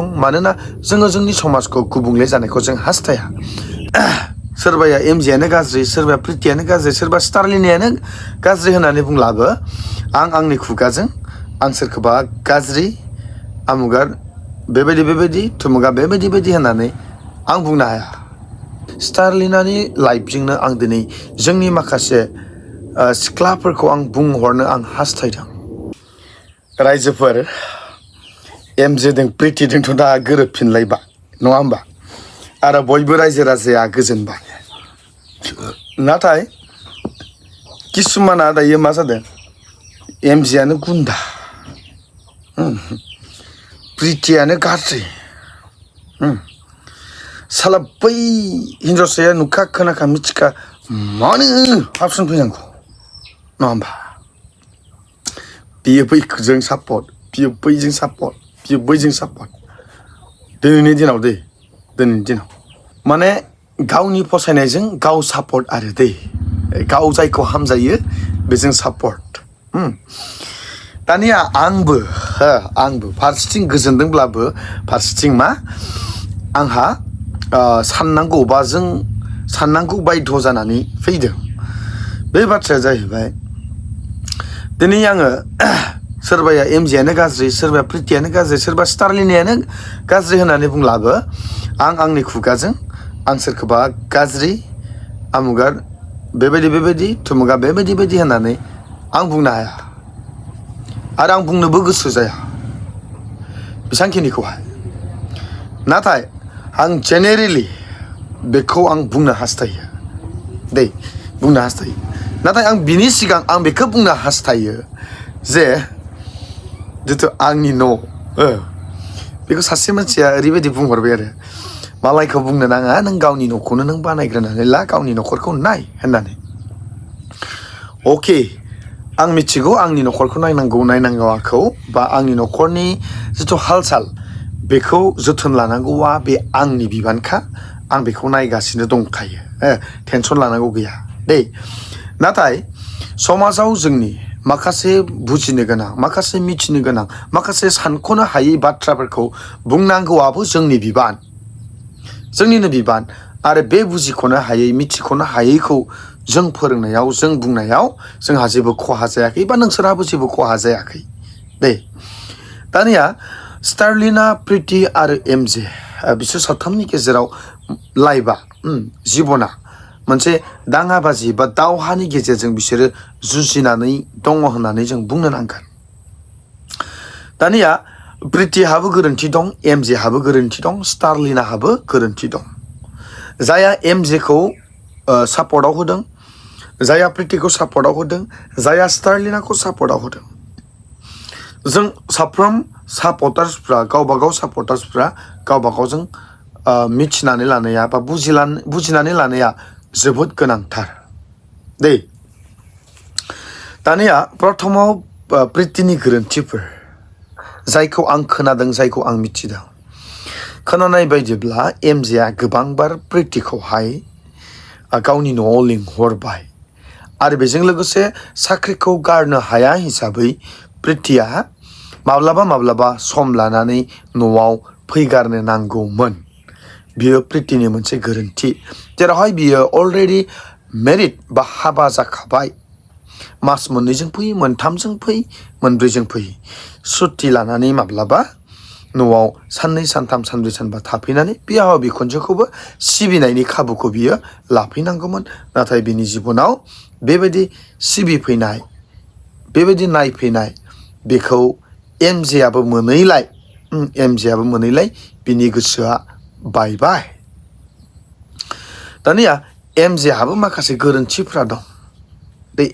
मानोना जोङो जोंनि समाजखौ गुबुंले जानायखौ जों हास्थाया सोरबाया एमजेआनो गाज्रि सोरबाया प्रितियानो गाज्रि सोरबा स्टारलिनायानो गाज्रि होननानै बुंलाबो आं आंनि खुगाजों आं सोरखौबा गाज्रि आमुगा बेबायदि थुमुगा बेबायदि होननानै आं बुंनो हाया स्टारलिनानि लाइफजोंनो आं दिनै जोंनि माखासे सिख्लाफोरखौ आं बुंहरनो आं हास्थायदों रायजोफोर एमजेजों प्रितिजोंथ' दा गोरोबफिनलायबाय नङा होमबा आरो बयबो रायजो राजाया गोजोनबाय नाथाय किसुमाना दायो मा जादों एमजेआनो गुन्दा प्रितियानो गाज्रि साला बै हिन्जावसाया नुखा खोनाखा मिथिखा मानो हाबसन फैनांगौ नङा होमबा बियो बैजों सापर्ट बियो बैजों सापर्ट बियो बैजों सापर्ट दिनैनि दिनाव माने गावनि फसायनायजों गाव सापर्ट आरो गाव जायखौ हामजायो बेजों सापर्ट दानिया आंबो फारसेथिं गोजोनदोंब्लाबो फारसेथिं मा आंहा साननांगौ बा जों साननांगौ बाध्य जानानै फैदों बे बाथ्राया जाहैबाय दिनै आङो सोरबाया एमजेआनो गाज्रि सोरबाया प्रितियानो गाज्रि सोरबा स्टारलिनायानो गाज्रि होननानै बुंलाबो आं आंनि खुगाजों आं सोरखौबा गाज्रि आमुगा बेबायदि थुमुगा बेबायदि होननानै आं बुंनो हाया आरो आं बुंनोबो गोसो जाया बेसांखिनिखौहाय नाथाय आं जेनेरेलि बेखौ आं बुंनो हास्थायो बुंनो हास्थायो नाथाय आं बिनि सिगां आं बेखौ बुंनो हास्थायो जे जिथु आंनि न' बेखौ सासे मानसिया ओरैबायदि बुंहरबाय आरो मालायखौ बुंनो नाङा नों गावनि न'खौनो नों बानायग्रोनानै ला गावनि न'खरखौ नाय होननानै अके आं मिथिगौ आंनि न'खरखौ नायनांगौखौ बा आंनि न'खरनि जिथु हाल साल बेखौ जोथोन लानांगौआ बे आंनि बिबानखा आं बेखौ नायगासिनो दंखायो टेनसन लानांगौ गैया नाथाय समाजाव जोंनि माखासे बुजिनो गोनां माखासे मिथिनो गोनां माखासे सानख'नो हायै बाथ्राफोरखौ बुंनांगौआबो जोंनिनो बिबान आरो बे बुजिख'नो हायै मिथिख'नो हायैखौ जों फोरोंनायाव जों बुंनायाव जोंहा जेबो खहा जायाखै बा नोंसोरहाबो जेबो खहा जायाखै दानिया स्टारलिना प्रिति आरो एमजे बिसोर साथामनि गेजेराव लाइफआ जिबना मोनसे दाङाबाजि बा दावहानि गेजेरजों बिसोरो जुजिनानै दङ होननानै जों बुंनो नांगोन दानिया प्रितिहाबो गोरोन्थि दं एमजेहाबो गोरोन्थि दं स्टारलिनाहाबो गोरोन्थि दं जायहा एमजेखौ सापर्टआव होदों जायहा प्रितिखौ सापर्टआव होदों जायहा स्टारलिनाखौ सापर्टआव होदों जों साफ्रोम सापर्टार्सफ्रा गावबागाव सापर्टार्सफ्रा गावबागावजों मिथिनानै लानाया बा बुजिनानै लानाया जोबोद गोनांथार दानिया प्रथमाव प्रितिनि गोरोन्थिफोर जायखौ आं खोनादों जायखौ आं मिथिदों खोनानाय बायदिब्ला एमजेआ गोबांबार प्रितिखौहाय गावनि न'आव लिंहरबाय आरो बेजों लोगोसे साख्रिखौ गारनो हाया हिसाबै प्रितिया माब्लाबा सम लानानै न'आव फैगारनो नांगौमोन बियो प्रितिनि मोनसे गोरोन्थि जेरावहाय बियो अलरेडि मेरिड बा हाबा जाखाबाय मास मोननैजों फै मोनथामजों फै मोनब्रैजों फै सुटि लानानै माब्लाबा न'आव साननै सानथाम सानब्रै सानबा थाफैनानै बिहाव बिखुनजोखौबो सिबिनायनि खाबुखौ बियो लाफैनांगौमोन नाथाय बिनि जिबनाव बेबायदि सिबिफैनाय बेबायदि नायफैनाय बेखौ एमजेआबो मोनैलाय बिनि गोसोआ बायबाय दानिया एमजेहाबो माखासे गोरोन्थिफ्रा दं बे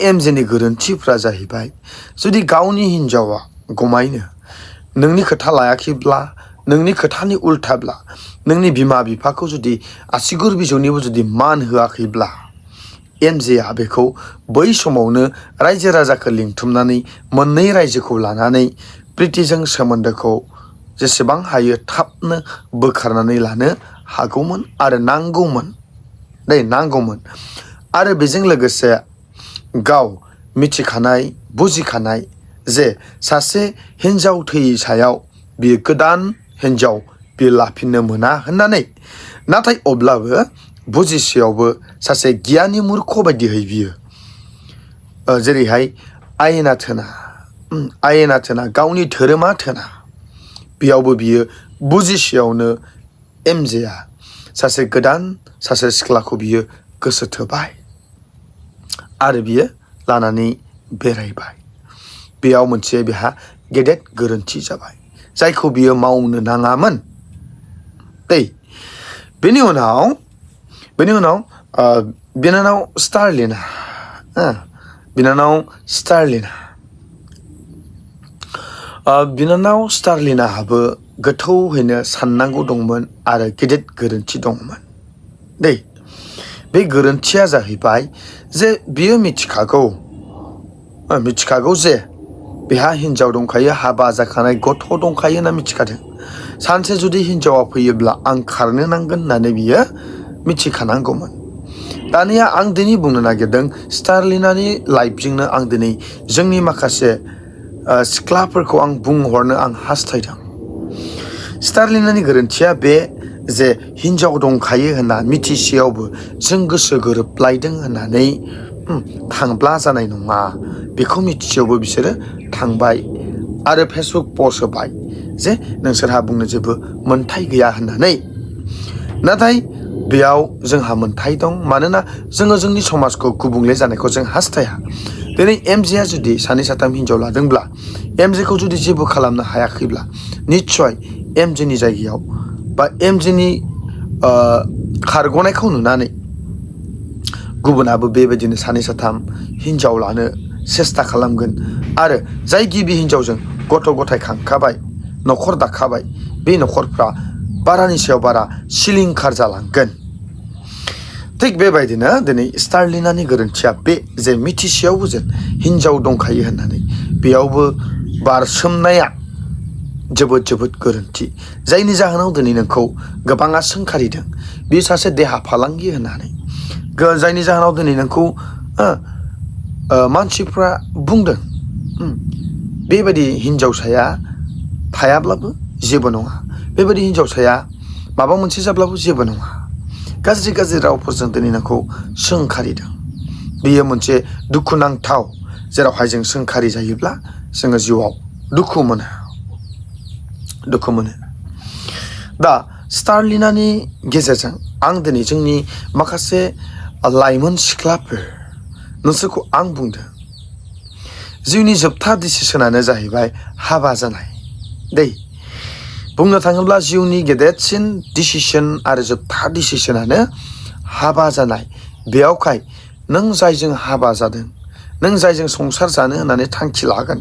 एमजेनि गोरोन्थिफ्रा जाहैबाय जुदि गावनि हिन्जावा गमायनो नोंनि खोथा लायाखैब्ला नोंनि खोथानि उल्थाब्ला नोंनि बिमा बिफाखौ जुदि आसिगुर बिजौनिबो जुदि मान होआखैब्ला एमजेआ बेखौ बै समावनो रायजो राजाखौ लिंथुमनानै मोननै रायजोखौ लानानै प्रितिजों सोमोन्दोखौ जेसेबां हायो थाबनो बोखारनानै लानो हागौमोन आरो नांगौमोन आरो बेजों लोगोसे गाव मिथिखानाय बुजिखानाय जे सासे हिन्जाव थैयै सायाव बियो गोदान हिन्जाव बियो लाफिननो मोना होननानै नाथाय अब्लाबो बुजिसेयावबो सासे गियानि मूर्ख बायदियै बियो जेरैहाय आयेना थोना गावनि धोरोमा थोना बेयावबो बियो बुजिसेयावनो एमजेआ सासे गोदान सासे सिख्लाखौ बियो गोसो थोबाय आरो बियो लानानै बेरायबाय बेयाव मोनसे बिहा गेदेर गोरोन्थि जाबाय जायखौ बियो मावनो नाङामोन दै बेनि उनाव बिनानाव स्टारलिनाहाबो गोथौहैनो साननांगौ दंमोन आरो गेदेर गोरोन्थि दंमोन दै बे गोरोन्थिया जाहैबाय जे बियो मिथिखागौ जे बेहा हिन्जाव दंखायो हाबा जाखानाय गथ' दंखायो होनना मिथिखादों सानसे जुदि हिन्जावा फैयोब्ला आं खारनो नांगोन होननानै बियो मिथिखानांगौमोन दानिया आं दिनै बुंनो नागिरदों स्टारलिनानि लाइफजोंनो आं दिनै जोंनि माखासे सिख्लाफोरखौ आं बुंहरनो आं हास्थायदों स्टारलिनानि गोरोन्थिया बे जे हिन्जाव दंखायो होनना मिथिसेयावबो जों गोसो गोरोबलायदों होननानै थांब्ला जानाय नङा बेखौ मिथिसेयावबो बिसोरो थांबाय आरो फेसबुक पस्ट होबाय जे नोंसोरहा बुंनो जेबो मोन्थाय गैया होननानै नाथाय बेयाव जोंहा मोन्थाय दं मानोना जोङो जोंनि समाजखौ गुबुंले जानायखौ जों हास्थाया दिनै एमजेआ जुदि सानै साथाम हिन्जाव लादोंब्ला एमजेखौ जुदि जेबो खालामनो हायाखैब्ला निस्सय एमजेनि जायगायाव बा एमजेनि खारग'नायखौ नुनानै गुबुनाबो बेबायदिनो सानै साथाम हिन्जाव लानो सेस्था खालामगोन आरो जाय गिबि हिन्जावजों गथ' गथाय खांखाबाय न'खर दाखाबाय बे न'खरफ्रा बारानि सायाव बारा सिलिंखार जालांगोन थिग बेबायदिनो दिनै स्टारलिनानि गोरोन्थिया बे जे मिथिसेयावबो जेन हिन्जाव दंखायो होननानै बेयावबो बारसोमनाया जोबोद गोरोन्थि जायनि जाहोनाव दिनै नोंखौ गोबाङा सोंखारिदों बे सासे देहा फालांगि होननानै जायनि जाहोनाव दिनै नोंखौ मानसिफ्रा बुंदों बेबायदि हिन्जावसाया थायाब्लाबो जेबो नङा बेबायदि हिन्जावसाया माबा मोनसे जाब्लाबो जेबो नङा गाज्रि रावफोरजों दिनै नोंखौ सोंखारिदों बेयो मोनसे दुखुनांथाव जेरावहाय जों सोंखारि जायोब्ला जोङो जिउआव दुखु मोनो दा स्टारलिनानि गेजेरजों आं दिनै जोंनि माखासे लाइमोन सिख्लाफोर नोंसोरखौ आं बुंदों जिउनि जोबथा डिसिसनानो जाहैबाय हाबा जानाय दै बुंनो थाङोब्ला जिउनि गेदेरसिन डिसिसन आरो जोबथा डिसिसनानो हाबा जानाय बेयावखाय नों जायजों हाबा जादों नों जायजों संसार जानो होननानै थांखि लागोन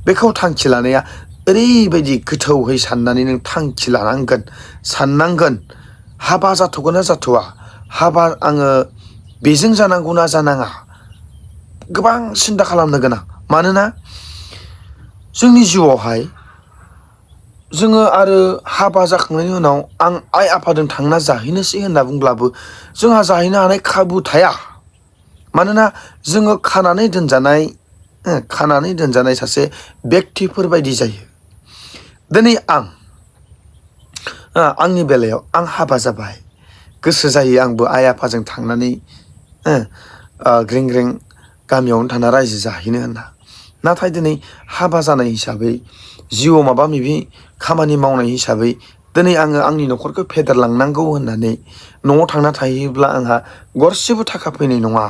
बेखौ थांखि लानाया ओरैबायदि गोथौहै साननानै नों थांखि साननांगोन हाबा जाथ'गोन ना जाथ'वा हाबा आङो बेजों जानांगौ ना जानाङा गोबां सिन्था खालामनो गोनां मानोना जोंनि जिउआवहाय जोङो आरो हाबा जाखांनायनि उनाव आं आइ आफाजों थांना जाहैनोसै होनना बुंब्लाबो जोंहा जाहैनो हानाय खाबु थाया मानोना जोङो खानानै दोनजानाय सासे व्यक्तिफोर बायदि जायो दिनै आंनि बेलायाव आं हाबा जाबाय गोसो जायो आंबो आइ आफाजों थांनानै ग्रें ग्रें गामियावनो थाना रायजो जाहैनो होनना नाथाय दिनै हाबा जानाय हिसाबै जिउआव माबा माबि खामानि मावनाय हिसाबै दिनै आङो आंनि न'खरखौ फेदेरलांनांगौ होननानै न'आव थांना थायोब्ला आंहा गरसेबो थाखा फैनाय नङा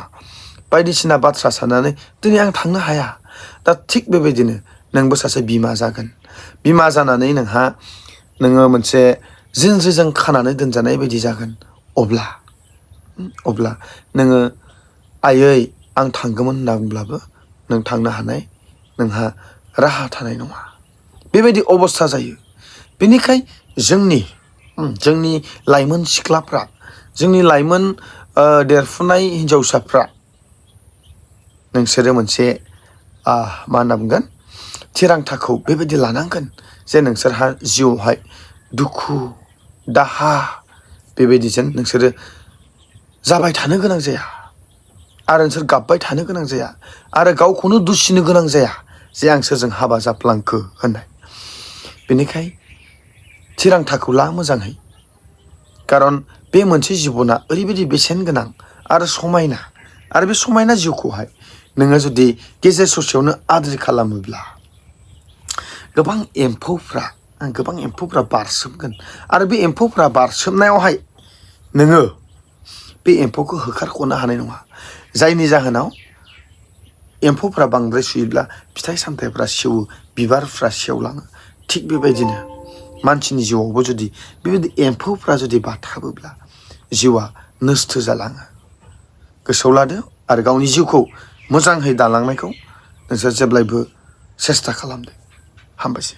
बायदिसिना बाथ्रा साननानै दिनै आं थांनो हाया दा थिग बेबायदिनो नोंबो सासे बिमा जागोन बिमा जानानै नोङो मोनसे जिन्ज्रिजों खानानै दोनजानाय बायदि जागोन अब्ला नोङो आयै आं थांगौमोन होनना बुंब्लाबो नों थांनो हानाय नोंहा राहा थानाय नङा बेबायदि अबस्था जायो बेनिखाय जोंनि लाइमोन सिख्लाफ्रा जोंनि लाइमोन देरफुनाय हिन्जावसाफ्रा नोंसोरो मोनसे मा होनना बुंगोन थिरांथाखौ बेबायदि लानांगोन जे नोंसोरहा जिउआवहाय दुखु दाहा बेबायदिजों नोंसोरो जाबाय थानो गोनां जाया आरो नोंसोर गाबबाय थानो गोनां जाया आरो गावखौनो दुसिनो गोनां जाया जे आं सोरजों हाबा जाफ्लांखो होननाय बेनिखाय थिरांथाखौ ला मोजाङै खारन बे मोनसे जिबना ओरैबायदि बेसेन गोनां आरो समायना आरो बे समायना जिउखौहाय नोङो जुदि गेजेर ससेयावनो आद्रि खालामोब्ला गोबां एम्फौफ्रा बारसोमगोन आरो बे एम्फौफ्रा बारसोमनायावहाय नोङो बे एम्फौखौ होखारख'नो हानाय नङा जायनि जाहोनाव एम्फौफ्रा बांद्राय सुयोब्ला फिथाइ सामथाइफ्रा सेवो बिबारफ्रा सेवलाङो थिग बेबायदिनो मानसिनि जिउआवबो जुदि बेबायदि एम्फौफ्रा जुदि बाथाबोब्ला जिउआ नस्थ' जालाङो गोसोआव लादो आरो गावनि जिउखौ मोजाङै दालांनायखौ नोंसोर जेब्लायबो सेस्था खालामदो हामबायसै